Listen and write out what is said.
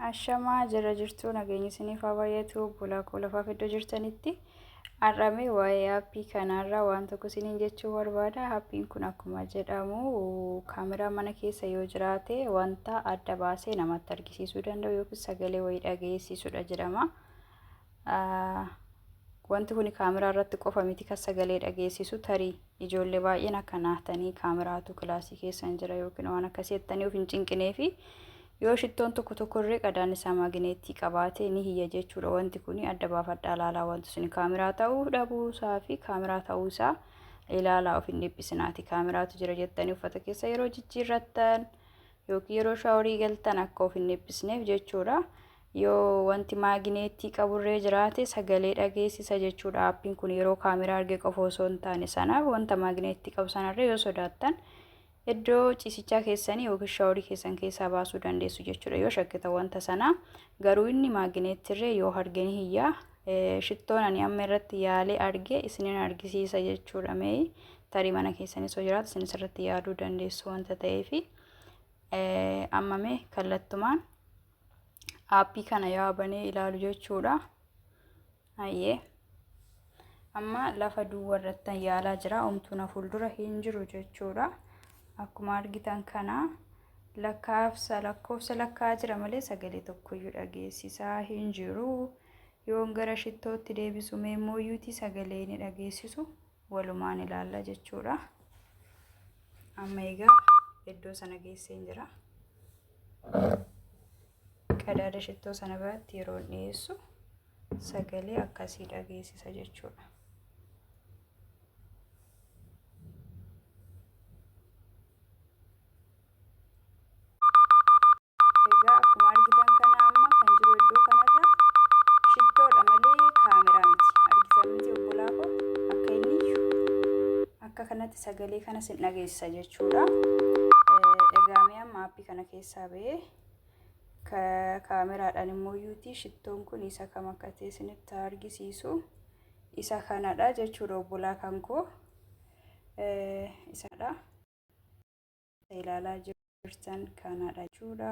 Ashamaa jira jirtuu nageenyi isiniif haa baay'atu obbolaa koo lafaaf iddoo jirtanitti har'ame waa'ee aappii kanaarraa waan tokko isiniin jechuu barbaada. Aappiin kun akkuma jedhamu kaameraa mana keessa yoo jiraate wanta adda baasee namatti argisiisuu danda'u yookiin sagalee wayii dhageessisudha jedhama. Wanti kun kaameraa irratti qofa miti kan sagalee dhageessisu tarii ijoollee baay'een akka naahtanii kaameraatu kilaasii keessan jira yookiin waan akkasii jettanii of hin cinqinee fi yoo shittoon tokko tokko irree qadaan isaa maagineettii qabaate ni hiyya jechuudha. Wanti kun adda baafadhaa ilaalaa wanti sun kaameraa ta'uu dhabuu isaa fi kaameraa ta'uu isaa ilaalaa of hin dhiphisinaati. Kaameraatu jira jettanii uffata keessa yeroo jijjiirrattan yookiin yeroo shaaworii galtan akka of hin dhiphisneef jechuudha. Yoo wanti maagineettii qaburree jiraate sagalee dhageessisa jechuudha. Aappiin kun yeroo kaameraa arge qofa osoo hin taane sanaaf wanta maagineettii qabu sanarree yoo sodaattan iddoo ciisichaa keessanii yookiin shaaworii keessan keessaa baasuu dandeessu jechuudha. Yoo shakkitan wanta sanaa garuu inni maagineettirree yoo arge ni hiyyaa. Shittoon ani amma irratti yaalee arge isinin argisiisa jechuudha. Mee tarii mana keessanis yoo jiraatu isinis irratti yaaduu dandeessu wanta ta'eefi amma mee kallattumaan aappii kana yaa banee ilaalu jechuudha. Hayyee. Amma lafa duwwa irrattan yaalaa jira. Omtuu na fuuldura hin jiru jechuudha. Akkuma argitan kana lakkaafsa lakkoofsa lakkaa'aa jira malee sagalee tokkoyyuu dhageessisaa hin jiru. Yoon gara shittootti deebisu meemmooyyuutii sagalee ni dhageessisu walumaan ilaalla jechuudha. Amma egaa iddoo sana geesseen jira. Qadaada shittoo sana biratti yeroon dhiyeessu sagalee akkasii dhageessisa jechuudha. Egaa akkuma argitan kana amma kan jiru iddoo kanarra shittoodha malee kaameraa miti. Argitan miti obbolaa koo akka inni iyyu akka kanatti sagalee kana sin dhageessisa jechuudha. Egaa mee amma aappii kana keessaa ba'ee kaameraadhaan immoo yuutii shittoon kun isa kam akka ta'e isinitti argisiisu isa kanadha jechuudha obbolaa kan koo isadha. Ilaalaa jirtan kanadha jechuudha.